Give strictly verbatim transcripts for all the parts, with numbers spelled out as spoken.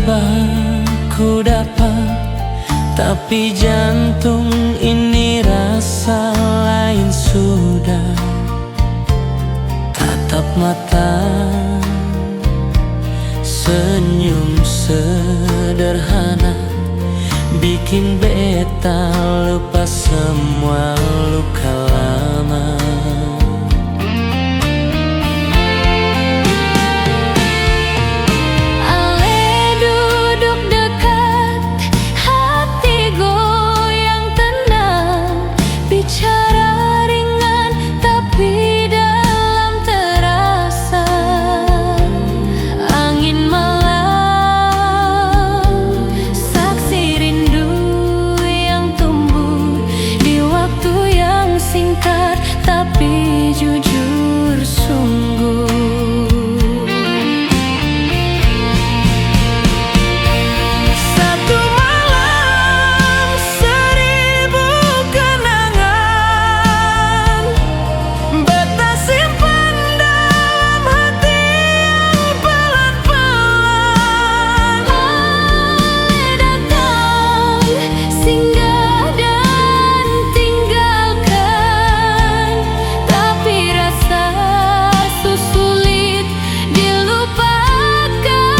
Baku dapa, tapi jantung ini rasa lain sudah. Tatap mata, senyum sederhana, bikin beta lupa semua luka lama. Ale duduk dekat, hati goyang tenang, bicara ringan tapi dalam terasa. Angin malam, saksi rindu yang tumbuh di waktu yang singkat tapi jujur sungguh. Satu malam, seribu kenangan, beta simpan dalam hati yang pelan-pelan. Ale datang, singgah dan tinggalkan, tapi rasa su sulit dilupakan.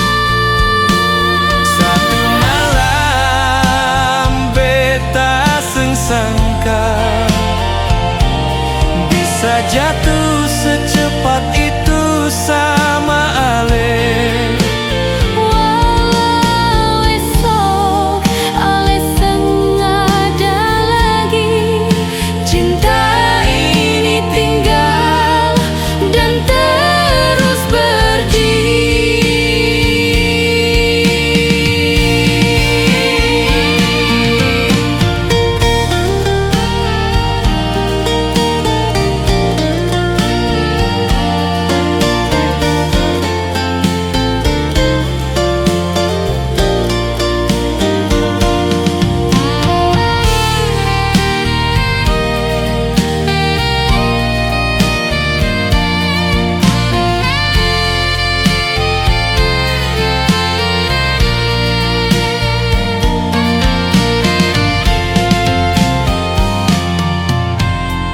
Satu malam beta seng sangka bisa jatuh secepat itu sama ale. Walau esok ale seng ada lagi, cinta ini tinggal dan terus berdiri.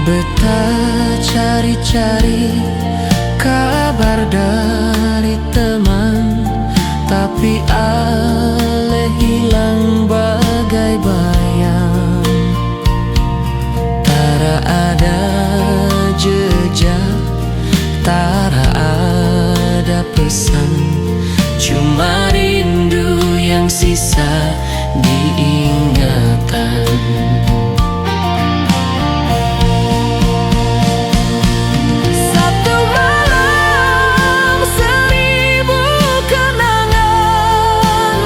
Beta cari-cari kabar dari teman, tapi ale hilang bagai bayang. Tara ada jejak, tara ada pesan, cuma rindu yang sisa di ingatan. Satu malam, seribu kenangan,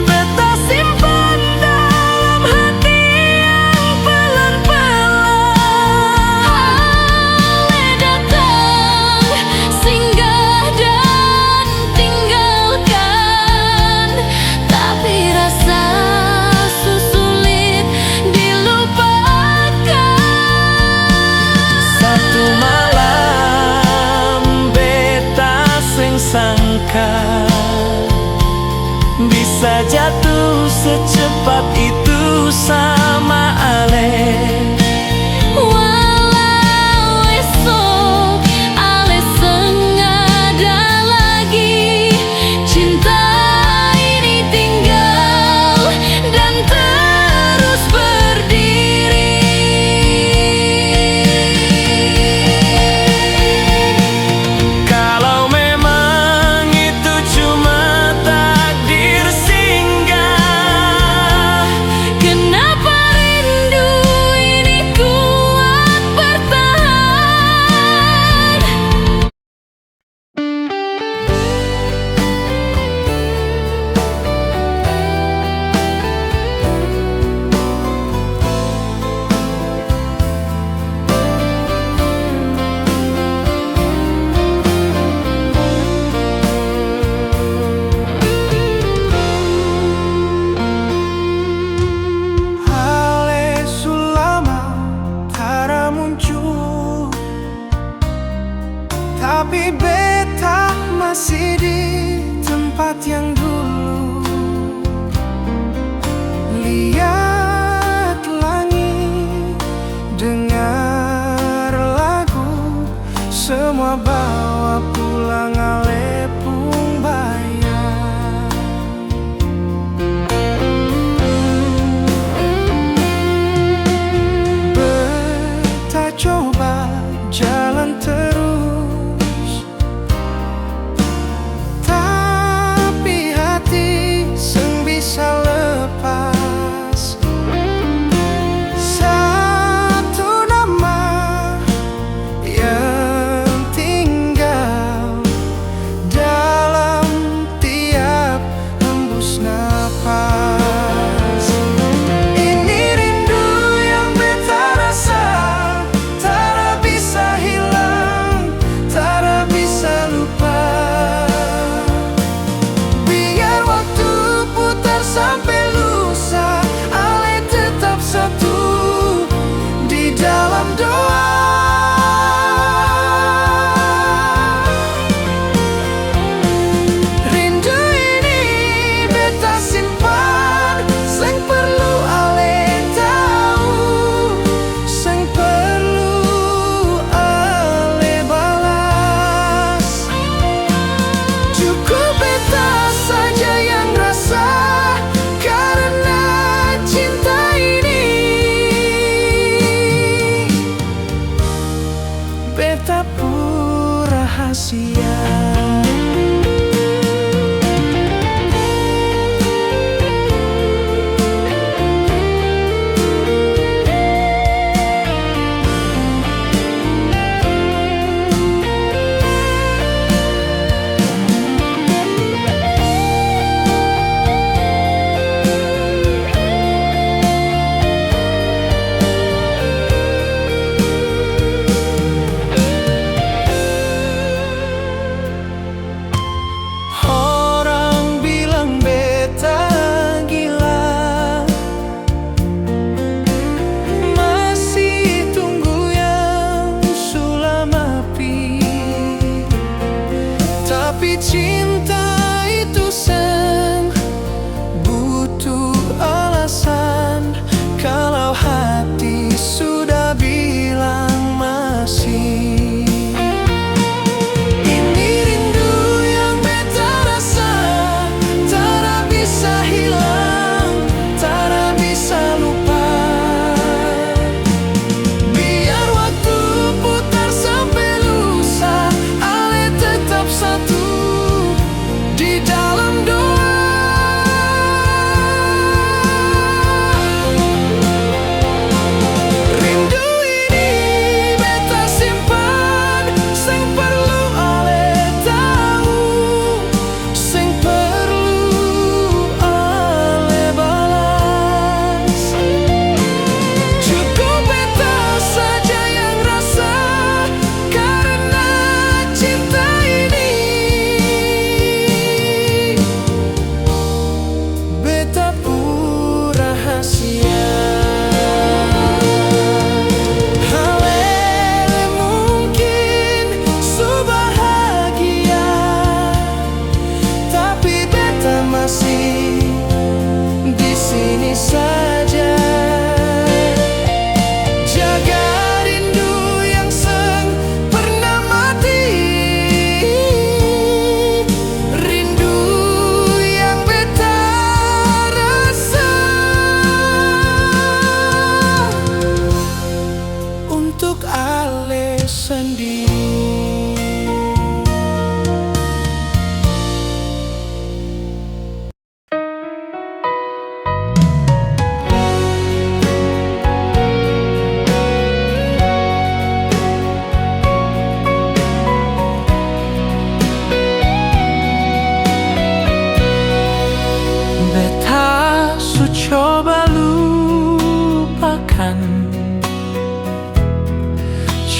beta simpan dalam hati yang pelan-pelan. Ale datang, singgah dan tinggalkan, tapi rasa su sulit dilupakan. Satu malam beta seng sangka bisa jatuh secepat itu sama ale. Walau esok ale seng ada lagi, cinta ini tinggal dan terus berdiri. Kalau memang itu cuma takdir singgah, kenapa rindu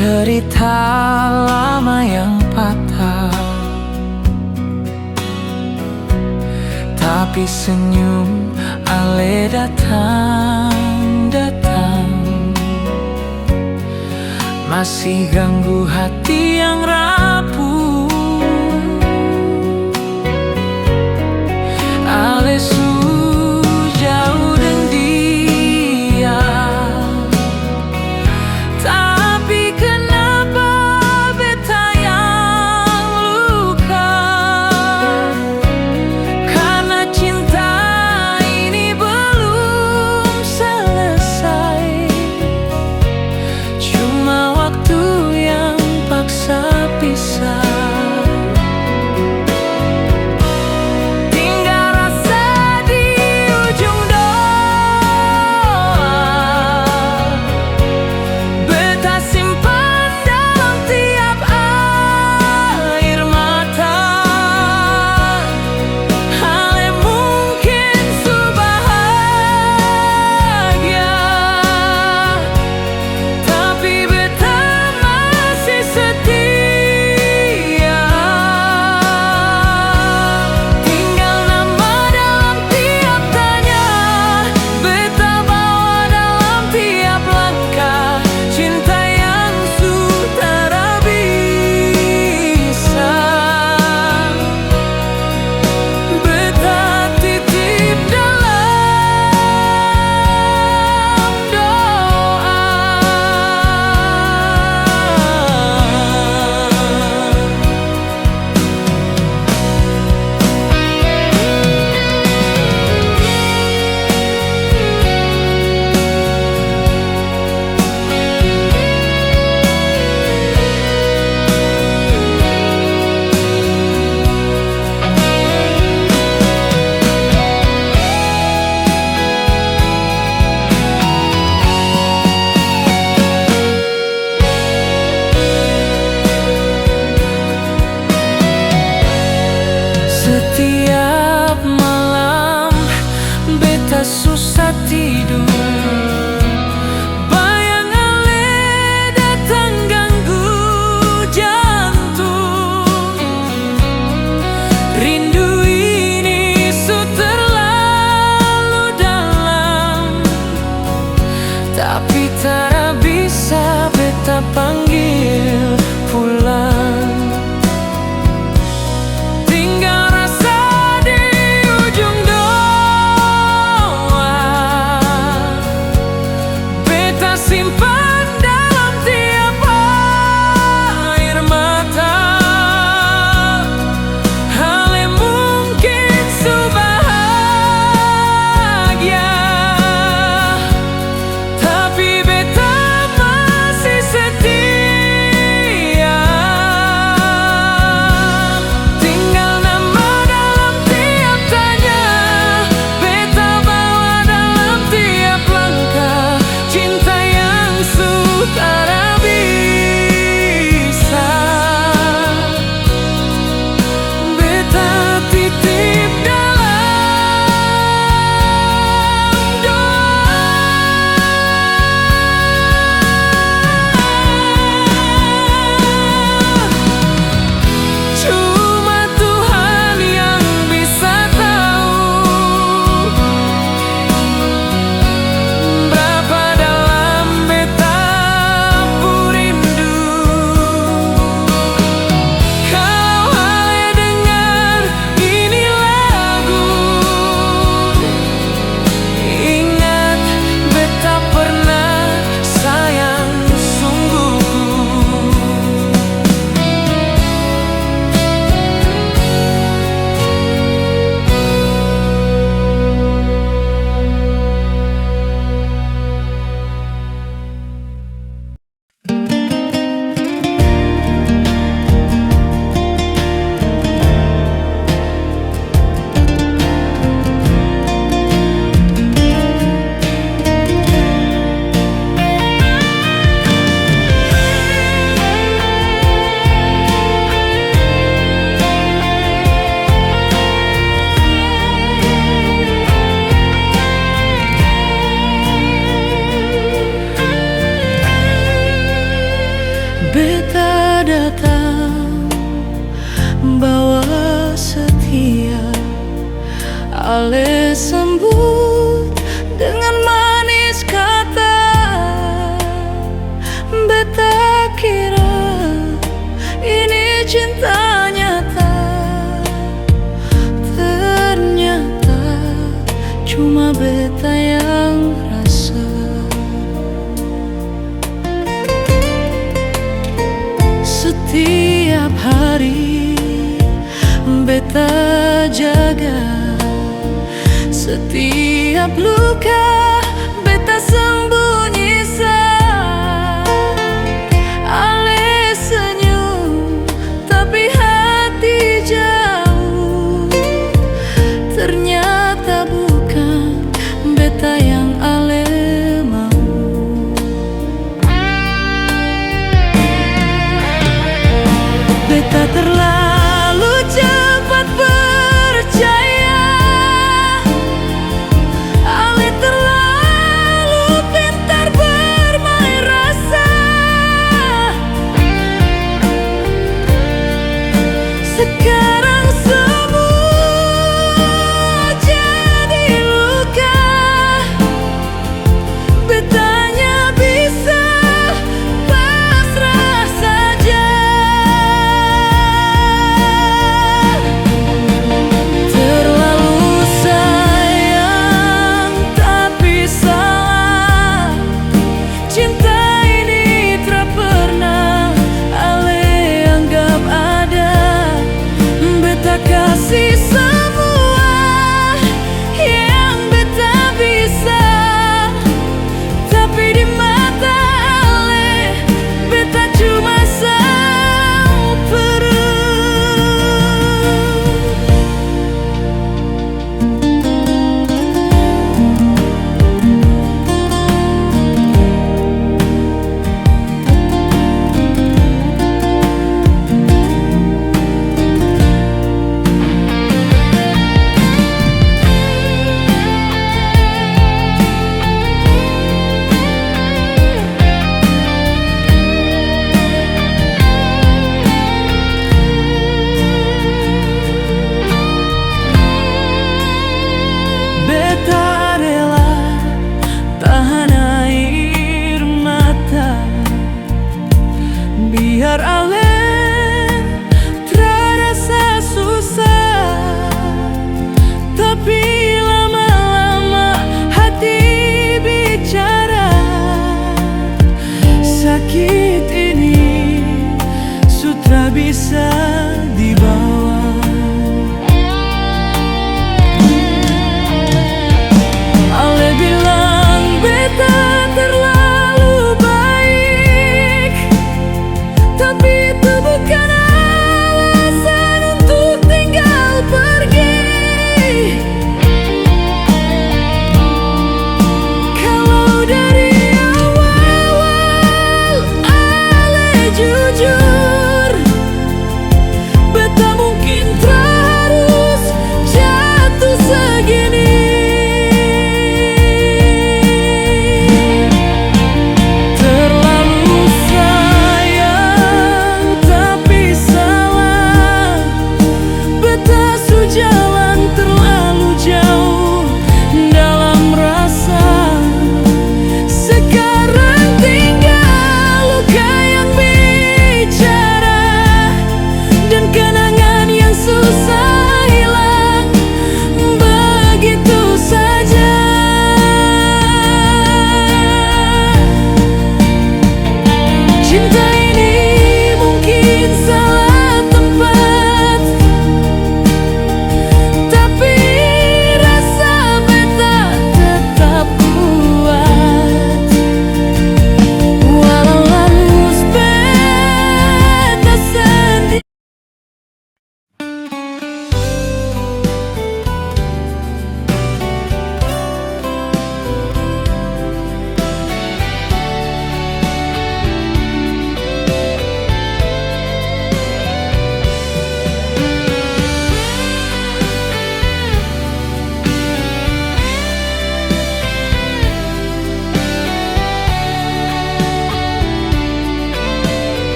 Cerita lama yang patah, tapi senyum ale datang-datang masih ganggu hati yang rapuh. Ale su jauh deng dia, tapi kenapa beta yang luka? Karna cinta ini belum selesai. Cuma waktu yang paksa pisah. Tinggal rasa di ujung doa. Beta simpan dalam tiap air mata. Ale mungkin su bahagia, tapi beta masih setia. Tinggal nama dalam tiap tanya, beta bawa dalam tiap langkah. Cinta yang su tara bisa, beta titip dalam doa. Setiap malam beta susah tidur, bayang ale datang ganggu jantung. Rindu ini su terlalu dalam, tapi tara bisa beta panggil pulang. Tinggal rasa di ujung doa, beta simpan dalam tiap air mata. Ale mungkin su bahagia, tapi beta masih setia. Ale sambut dengan manis kata, beta kira ini cinta nyata. Ternyata cuma beta yang rasa. Setiap hari beta jaga, setiap luka beta sembunyi sa. Ale senyum, tapi hati jauh. Ternyata bukan beta yang ale mau. Beta terlalu cepat percaya, ale terlalu pintar bermain rasa. Sekarang semua jadi luka. Beta hanya bisa pasrah saja. Terlalu sayang tapi salah. Cinta ini tra pernah ale anggap ada. Beta kasi samua yang beta bisa, tapi di mata ale, beta cuma sampuru. Beta rela tahan air mata, biar ale tra rasa susah, tapi lama-lama hati bicara, sakit ini su tra bisa dibawa. Ale bilang beta terlalu baik, tapi itu bukan alasan untuk tinggal pergi. Kalau dari awal ale jujur, beta mungkin tra harus jatuh segini. Terlalu sayang tapi salah. Beta su jalan terlalu jauh dalam rasa. Sekarang tinggal luka yang bicara dan kenangan yang susah hilang begitu saja. Cinta ini mungkin salah tempat, tapi rasa beta tetap kuat.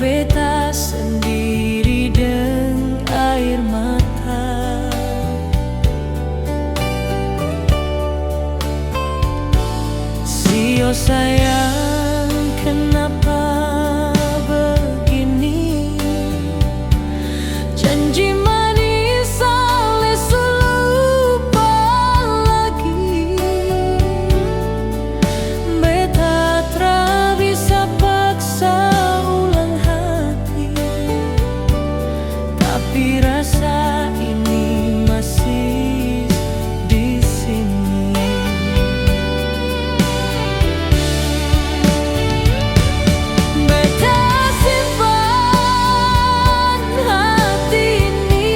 beta sendiri deng air mata. Sio sayang, kenapa begini? Janji manis ale su lupa lagi. Beta tra bisa paksa ulang hati, tapi rasa ini masih di sini. Beta simpan hati ini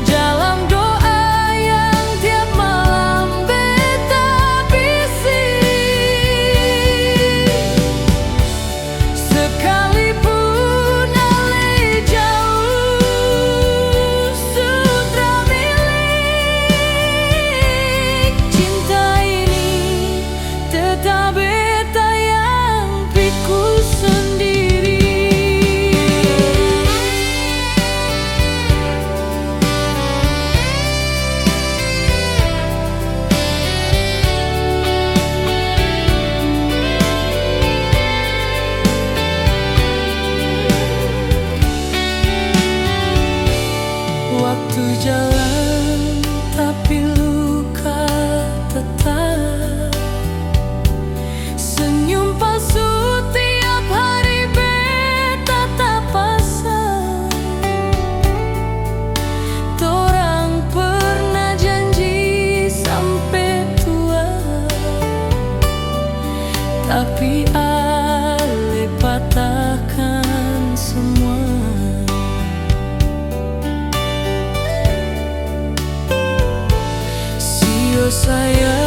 dalam doa yang tiap malam beta bisi. Sekalipun ale jauh, su tra milik, cinta ini tetap beta yang pikul sendiri. Waktu jalan, tapi luka tetap. Senyum palsu tiap hari beta tapasang. Torang pernah janji sampe tua, tapi ale patahkan semua. Sio sayang,